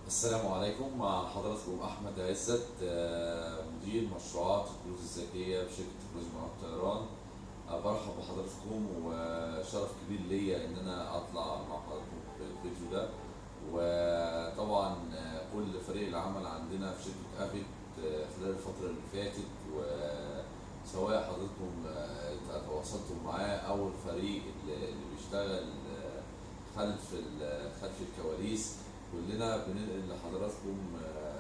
السلام عليكم، مع حضراتكم أحمد عزت، مدير مشروعات الكروت الذكية بشركة تكنولوجيا مع الطيران. برحب بحضراتكم، وشرف كبير ليا إن أنا أطلع مع حضراتكم في الفيديو ده. وطبعا كل فريق العمل عندنا في شركة أفيت خلال الفترة اللي فاتت، وسواء حضراتكم تواصلتم معاه أو الفريق اللي بيشتغل خلف الكواليس، كلنا بننقل لحضراتكم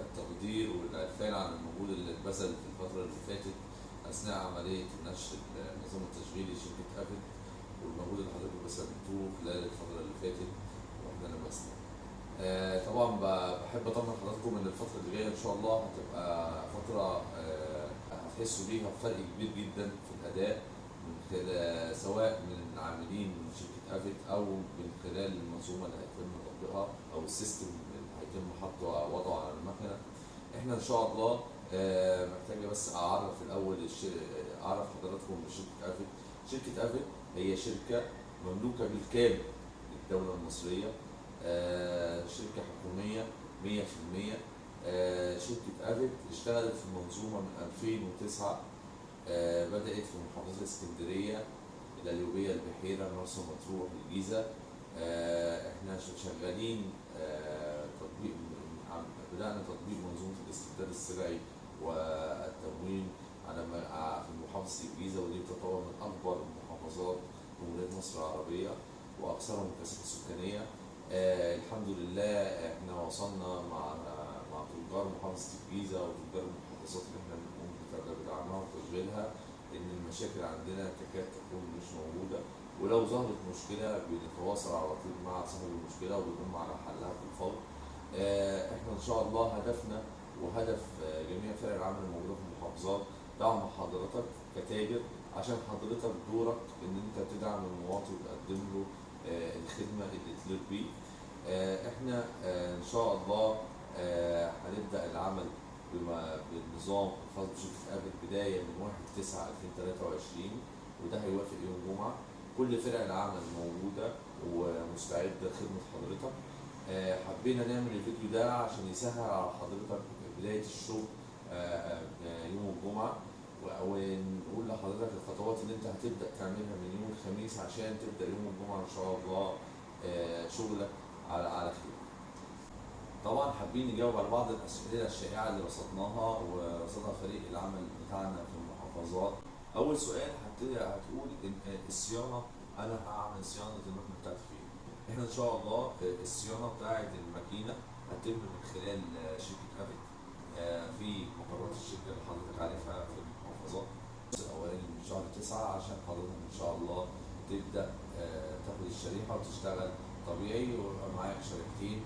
التقدير والعرفان عن المجهود اللي اتبذل في الفترة اللي فاتت أثناء عملية نشر النظام التشغيلي لشركة أفيت، والمجهود اللي حضراتكم بذلتوه خلال الفترة اللي فاتت واحنا لمسناه. طبعا بحب اطمن حضراتكم ان الفترة اللي جاية ان شاء الله هتبقى فترة هتحسوا بيها بفرق كبير جدا في الأداء، من خلال سواء من العاملين من شركة أفيت أو من خلال المنظومة اللي هيتم تطبيقها أو ال system اللي هيتم حطه وضعه على المكنة. إحنا إن شاء الله محتاجة بس أعرف الأول أعرف حضراتكم بشركة أفيت. شركة أفيت هي شركة مملوكة بالكامل للدولة المصرية، شركة حكومية 100%. شركة أفيت اشتغلت في المنظومة من 2009، بدأت في محافظة اسكندرية، القليوبية، البحيرة، مرسى مطروح، الجيزة. احنا شغالين تطبيق، بدأنا تطبيق منظومة الاستبداد السلعي والتموين على في محافظة الجيزة، ودي تعتبر من أكبر محافظات جمهورية مصر العربية وأكثرهم كثافة سكانية. الحمد لله احنا وصلنا مع تجار محافظة الجيزة وتجار المحافظات اللي احنا بنقوم بدعمها وتشغيلها، ان المشاكل عندنا تكاد تكون مش موجودة، ولو ظهرت مشكلة بنتواصل على طول مع صاحب المشكلة وبنقوم على حلها في الفور. احنا ان شاء الله هدفنا وهدف جميع فرق العمل الموجودة في المحافظات دعم حضرتك كتاجر، عشان حضرتك دورك ان انت تدعم المواطن وتقدم له الخدمة اللي تليق بيه. احنا ان شاء الله هنبدأ العمل بالنظام الخاص بشركة أفيت بداية من 1/9/2023، وده هيوافق يوم جمعة. كل فرق العمل موجودة ومستعدة لخدمة حضرتك. حبينا نعمل الفيديو ده عشان يسهل على حضرتك بداية الشغل يوم الجمعة، ونقول لحضرتك الخطوات اللي انت هتبدأ تعملها من يوم الخميس عشان تبدأ يوم الجمعة ان شاء الله شغلك على خير. طبعا حابين نجاوب على بعض الاسئلة الشائعة اللي رصدناها ورصدها فريق العمل بتاعنا في المحافظات. اول سؤال هتقول ان الصيانة، انا هعمل صيانة المكنه بتاعتي فين؟ احنا ان شاء الله الصيانة بتاعت الماكينة هتتم من خلال شركة أفيت في مقرات الشركة اللي حضرتك عارفها في المحافظات. الاولاني من شهر 9 عشان حضرتك ان شاء الله تبدا تاخد الشريحة وتشتغل طبيعي ويبقى معاك شريحتين.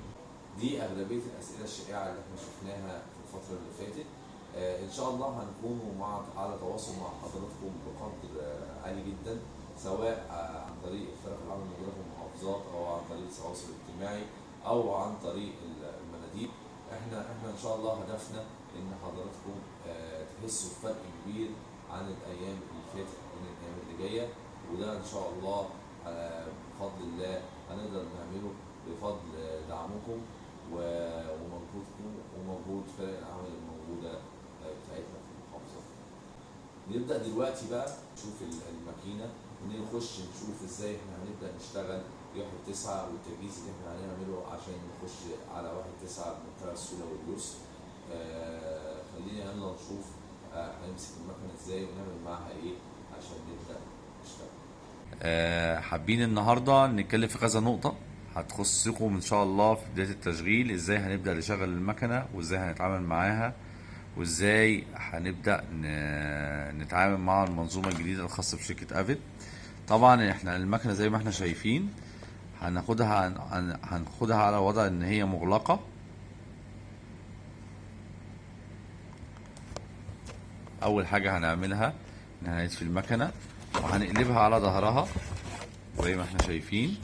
دي أغلبية الأسئلة الشائعة اللي احنا شفناها في الفترة اللي فاتت. إن شاء الله هنكون على تواصل مع حضراتكم بقدر عالي جدا، سواء عن طريق فرق العمل الموجودة في المحافظات أو عن طريق التواصل الاجتماعي أو عن طريق المناديب. احنا إن شاء الله هدفنا إن حضراتكم تحسوا بفرق كبير عن الأيام اللي فاتت من الأيام اللي جاية، وده إن شاء الله بفضل الله هنقدر نعمله بفضل دعمكم ومجهودكم ومجهود فرق العمل الموجودة بتاعتنا في المحافظة. نبدأ دلوقتي بقى نشوف الماكينة ونخش نشوف ازاي احنا هنبدأ نشتغل 1/9 والتجهيز اللي احنا هنعمله عشان نخش على 1/9 بمنتهى السهولة واليسر. خلينا يلا نشوف هنمسك المكنة ازاي ونعمل معاها ايه عشان نبدأ نشتغل. حابين النهارده نتكلم في كذا نقطة هتخصكم ان شاء الله في بداية التشغيل، ازاي هنبدأ نشغل المكنة وازاي هنتعامل معاها وازاي هنبدأ نتعامل مع المنظومة الجديدة الخاصة بشركة أفيت. طبعا احنا المكنة زي ما احنا شايفين هناخدها على وضع ان هي مغلقة. اول حاجة هنعملها ان هنطفي المكنة وهنقلبها على ظهرها زي ما احنا شايفين.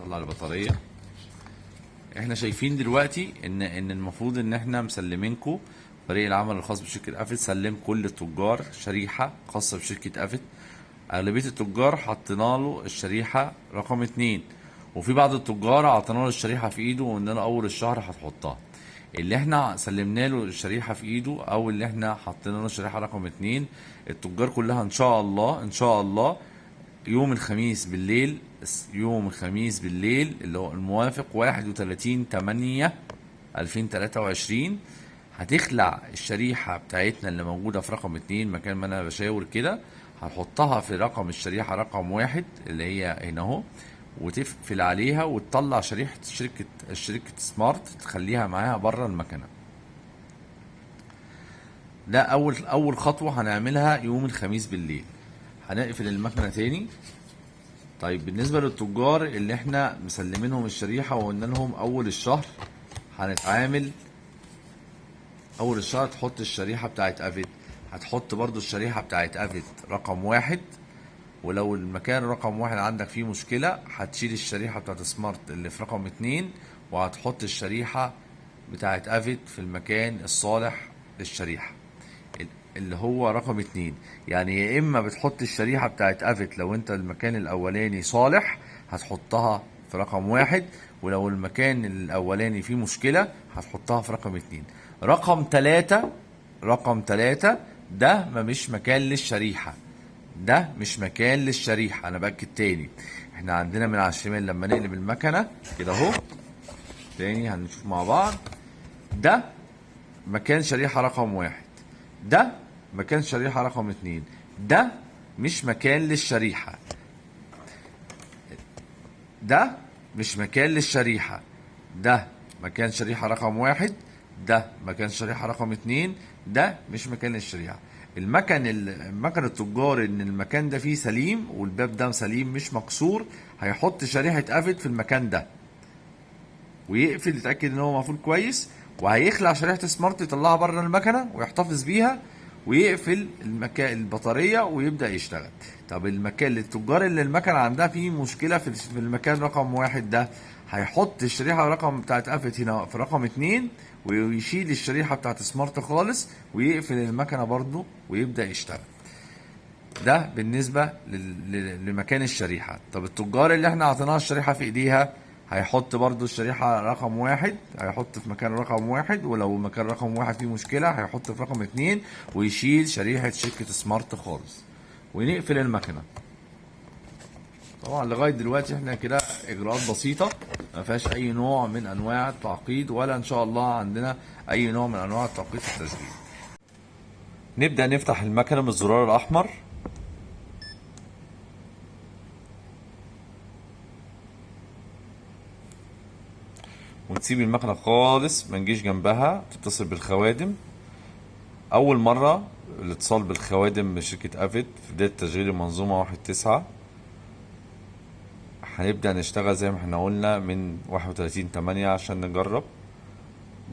نطلع البطارية. احنا شايفين دلوقتي ان المفروض ان احنا مسلمينكم فريق العمل الخاص بشركة أفيت سلم كل التجار شريحة خاصة بشركة أفيت. اغلبية التجار حطينا له الشريحة رقم 2، وفي بعض التجار عطينا له الشريحة في ايده وقلنا له اول الشهر هتحطها. اللي احنا سلمنا له الشريحة في ايده او اللي احنا حطينا له الشريحة رقم 2، التجار كلها ان شاء الله ان شاء الله يوم الخميس بالليل، يوم الخميس بالليل اللي هو الموافق 31/8/2023 هتخلع الشريحة بتاعتنا اللي موجودة في رقم 2 مكان ما انا بشاور كده، هنحطها في رقم الشريحة رقم 1 اللي هي هنا اهو، وتقفل عليها وتطلع شريحة شركة سمارت تخليها معاها بره المكنة. ده أول خطوة هنعملها يوم الخميس بالليل. هنقفل المكنة تاني. طيب بالنسبة للتجار اللي احنا مسلمينهم الشريحة وقلنا لهم أول الشهر هنتعامل، أول الشهر تحط الشريحة بتاعت أفيت، هتحط برضو الشريحة بتاعت أفيت رقم 1، ولو المكان رقم 1 عندك فيه مشكلة هتشيل الشريحة بتاعت سمارت اللي في رقم 2 وهتحط الشريحة بتاعت أفيت في المكان الصالح للشريحة اللي هو رقم 2. يعني يا إما بتحط الشريحة بتاعت أفيت لو أنت المكان الأولاني صالح هتحطها في رقم 1، ولو المكان الأولاني فيه مشكلة هتحطها في رقم 2. رقم 3 ده ما مش مكان للشريحة، ده مش مكان للشريحة. أنا بأكد تاني، احنا عندنا من على الشمال لما نقلب المكنة كده أهو تاني هنشوف مع بعض، ده مكان شريحة رقم 1، ده مكان شريحة رقم 2، ده مش مكان للشريحة، ده مش مكان للشريحة، ده مكان شريحة رقم 1، ده مكان شريحة رقم 2، ده مش مكان للشريحة. المكن التجاري ان المكان ده فيه سليم والباب ده سليم مش مكسور، هيحط شريحة أفيت في المكان ده ويقفل يتأكد ان هو مقفول كويس، وهيخلع شريحة سمارت يطلعها بره المكنة ويحتفظ بيها ويقفل المكان البطارية ويبدأ يشتغل. طب المكان للتجار اللي المكنة عندها فيه مشكلة في المكان رقم 1 ده، هيحط الشريحة رقم بتاعت أفيت هنا في رقم 2 ويشيل الشريحة بتاعت سمارت خالص ويقفل المكنة برضو ويبدأ يشتغل. ده بالنسبة لمكان الشريحة. طب التجار اللي احنا عطيناها الشريحة في ايديها هيحط برضو الشريحة رقم 1، هيحط في مكان رقم 1، ولو مكان رقم 1 فيه مشكلة هيحط في رقم 2 ويشيل شريحة شركة سمارت خالص ونقفل المكنة. طبعا لغاية دلوقتي احنا كده اجراءات بسيطة ما فيهاش اي نوع من انواع التعقيد، ولا ان شاء الله عندنا اي نوع من انواع التعقيد في التشغيل. نبدأ نفتح المكنة من الزرار الاحمر. ونسيب المكنة خالص ما نجيش جنبها، تتصل بالخوادم. أول مرة الاتصال بالخوادم من شركة أفيت في بداية تشغيل المنظومة 1.9. هنبدأ نشتغل زي ما احنا قلنا من 31/8 عشان نجرب.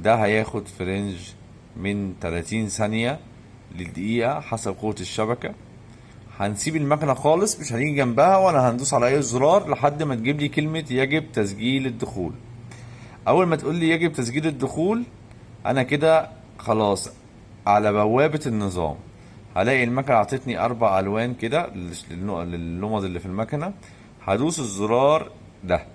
ده هياخد في range من 30 ثانية لدقيقة حسب قوة الشبكة. هنسيب المكنة خالص، مش هنيجي جنبها ولا هندوس على أي زرار لحد ما تجيب لي كلمة يجب تسجيل الدخول. أول ما تقول لي يجب تسجيل الدخول أنا كده خلاص على بوابة النظام. هلاقي المكنة عطتني 4 ألوان كده لللمض اللي في المكنة. هدوس الزرار ده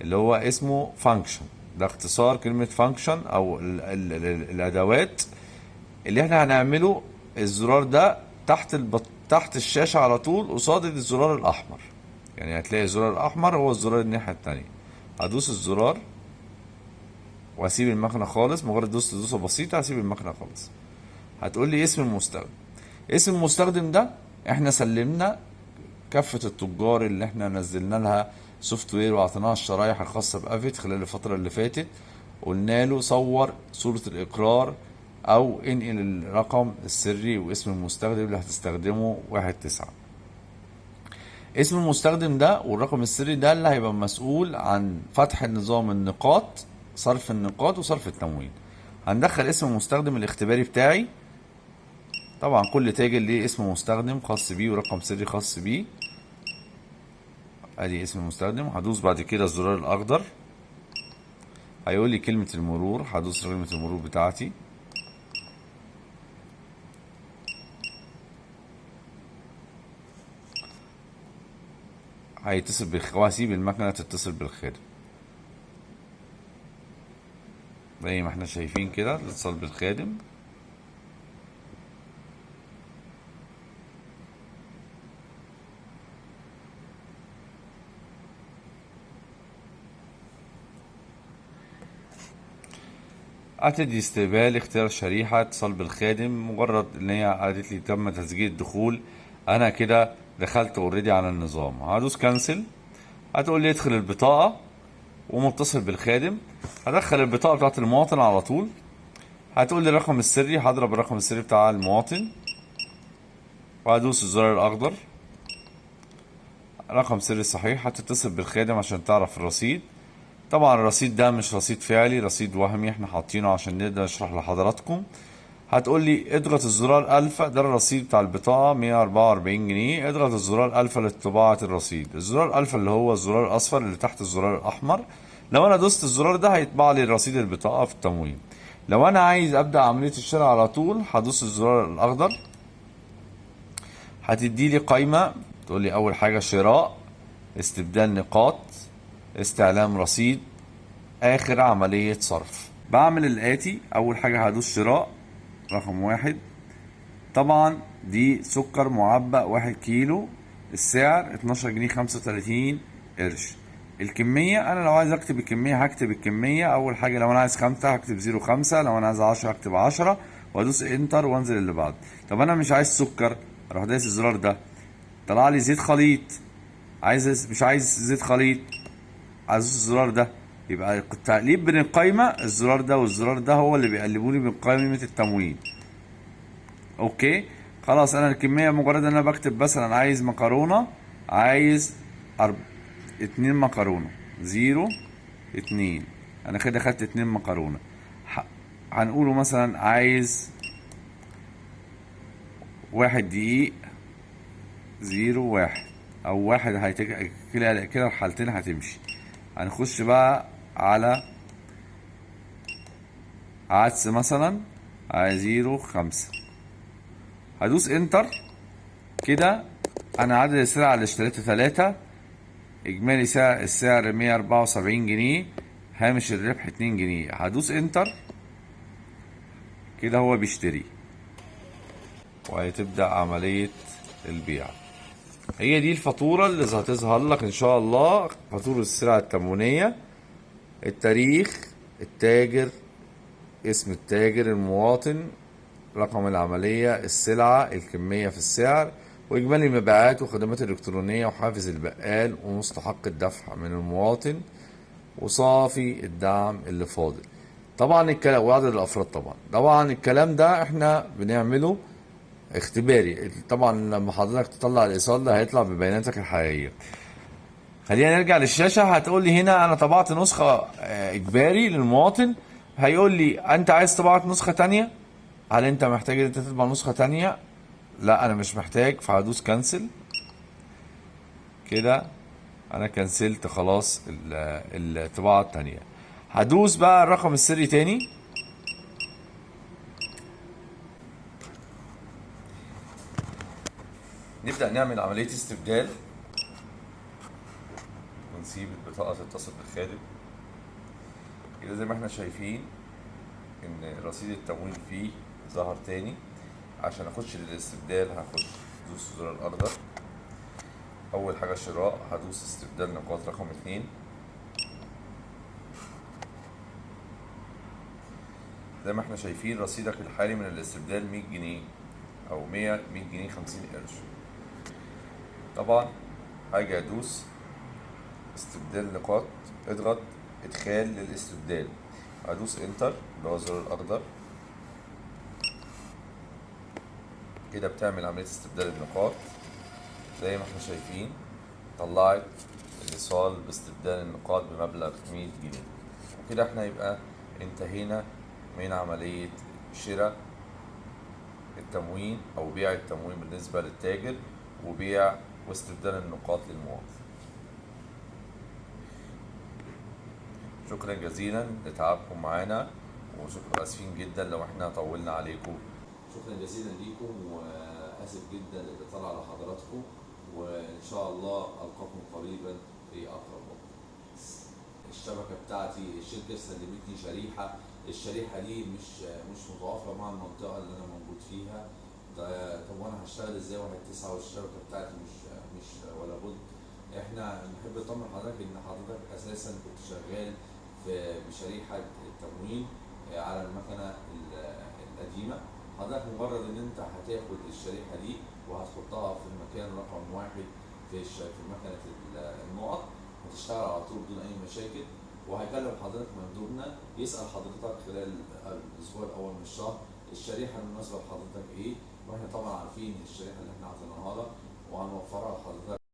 اللي هو اسمه function، ده اختصار كلمة function أو الأدوات. اللي احنا هنعمله الزرار ده تحت الشاشة على طول قصاد الزرار الأحمر، يعني هتلاقي الزرار الأحمر هو الزرار الناحية التانية. هدوس الزرار واسيب المكنة خالص، مجرد دوست دوسة بسيطة هسيب المكنة خالص. هتقول لي اسم المستخدم. اسم المستخدم ده احنا سلمنا كافة التجار اللي احنا نزلنا لها software وعطيناها الشرايح الخاصة بأفيت خلال الفترة اللي فاتت، قلنا له صور صورة الإقرار أو انقل الرقم السري واسم المستخدم اللي هتستخدمه 1.9. اسم المستخدم ده والرقم السري ده اللي هيبقى مسؤول عن فتح النظام النقاط، صرف النقاط وصرف التموين. هندخل اسم المستخدم الاختباري بتاعي. طبعا كل تاجر ليه اسم مستخدم خاص بيه ورقم سري خاص بيه. ادي اسم المستخدم. هدوس بعد كده الزرار الاخضر، هيقول لي كلمة المرور، هدوس كلمة المرور بتاعتي. هيتصل وهسيب المكنة تتصل بالخادم زي ما احنا شايفين كده، الاتصال بالخادم. هتدي استقبال، اختيار شريحة، اتصال بالخادم. مجرد ان هي قالت لي تم تسجيل الدخول، انا كده دخلت already على النظام. هدوس cancel، هتقول لي ادخل البطاقة ومتصل بالخادم. هدخل البطاقة بتاعت المواطن على طول. هتقول لي الرقم السري، هضرب الرقم السري بتاع المواطن وهدوس الزرار الأخضر. رقم سري صحيح. هتتصل بالخادم عشان تعرف الرصيد. طبعا الرصيد ده مش رصيد فعلي، رصيد وهمي احنا حاطينه عشان نقدر نشرح لحضراتكم. هتقول لي اضغط الزرار الفا، ده الرصيد بتاع البطاقة 144 جنيه. اضغط الزرار الفا لطباعة الرصيد. الزرار الفا اللي هو الزرار الاصفر اللي تحت الزرار الاحمر. لو انا دوست الزرار ده هيطبع لي رصيد البطاقة في التموين. لو انا عايز ابدأ عملية الشراء على طول هدوس الزرار الاخضر. هتدي لي قايمة تقول لي اول حاجة شراء، استبدال نقاط، استعلام رصيد، اخر عملية صرف. بعمل الاتي: اول حاجة هدوس شراء رقم 1. طبعا دي سكر معبأ 1 كيلو، السعر 12 جنيه 35 قرش. الكمية انا لو عايز اكتب الكمية هكتب الكمية. اول حاجة لو انا عايز 5 هكتب 0 5، لو انا عايز 10 هكتب 10 وادوس enter وانزل اللي بعده. طب انا مش عايز سكر، اروح دايس الزرار ده، طلع لي زيت خليط. مش عايز زيت خليط، عايز الزرار ده. يبقى التقليب بين القايمة، الزرار ده والزرار ده هو اللي بيقلبوني بين قائمة التموين. okay خلاص، انا الكمية مجرد ان انا بكتب مثلا عايز مكرونة، عايز 2 مكرونة، 0 2، انا كده خدت 2 مكرونة. هنقوله مثلا عايز 1 دقيق، 0 1 او 1، كده الحالتين هتمشي. هنخش بقى على عدس مثلا، على 0 5، هدوس انتر. كده انا عدد السلع اللي اشتريتها 3، اجمالي السعر 174 جنيه، هامش الربح 2 جنيه. هدوس انتر، كده هو بيشتري وهتبدأ عملية البيع. هي دي الفاتورة اللي هتظهر لك ان شاء الله، فاتورة السلع التموينية، التاريخ، التاجر، اسم التاجر، المواطن، رقم العملية، السلعة، الكمية في السعر، وإجمالي المبيعات وخدمات الإلكترونية وحافز البقال ومستحق الدفع من المواطن وصافي الدعم اللي فاضل. طبعا الكلام وعدد الأفراد. طبعا الكلام ده احنا بنعمله اختباري. طبعا لما حضرتك تطلع الإيصال ده هيطلع ببياناتك الحقيقية. خلينا نرجع للشاشة. هتقول لي هنا أنا طبعت نسخة إجباري للمواطن. هيقول لي أنت عايز طبعت نسخة تانية؟ هل أنت محتاج إن أنت تطبع نسخة تانية؟ لا أنا مش محتاج، فهدوس cancel. كده أنا كنسلت خلاص الطباعة التانية. هدوس بقى الرقم السري تاني. نبدأ نعمل عملية استبدال ونسيب البطاقة تتصل بالخادم. كده زي ما احنا شايفين ان رصيد التمويل فيه ظهر تاني. عشان اخش للاستبدال هخش دوس الزرار الاخضر. اول حاجة شراء، هدوس استبدال نقاط رقم 2. زي ما احنا شايفين رصيدك الحالي من الاستبدال 100 جنيه او 100 جنيه 50 قرش. طبعا هاجي ادوس استبدال نقاط، اضغط ادخال للاستبدال، ادوس انتر اللي هو الزرار الاخضر. كده بتعمل عملية استبدال النقاط. زي ما احنا شايفين طلعت الايصال باستبدال النقاط بمبلغ 100 جنيه. وكده احنا يبقى انتهينا من عملية شراء التموين او بيع التموين بالنسبة للتاجر، وبيع واستبدال النقاط للمواطن. شكرا جزيلا لتعبكم معانا، وشكرا، اسفين جدا لو احنا طولنا عليكم. شكرا جزيلا ليكم، واسف جدا اللي طلع لحضراتكم، وان شاء الله القاكم قريبا في اقرب وقت. الشبكة بتاعتي الشركة سلمتني شريحة، الشريحة دي مش متوافقة مع المنطقة اللي انا موجود فيها. طب وانا هشتغل ازاي 1.9 والشبكة بتاعتي مش ولا بد؟ احنا نحب نطمن حضرتك ان حضرتك اساسا كنت شغال في بشريحه التموين على المكنه القديمة. حضرتك مجرد ان انت هتاخد الشريحة دي وهتحطها في المكان رقم 1 في مكنه النقط، هتشتغل على طول بدون اي مشاكل. وهيكلم حضرتك مندوبنا يسال حضرتك خلال الاسبوع الاول من الشهر الشريحة المناسبة لحضرتك ايه، واحنا طبعا عارفين الشريحة اللي احنا عطيناها لك وهنوفرها لحضرتك.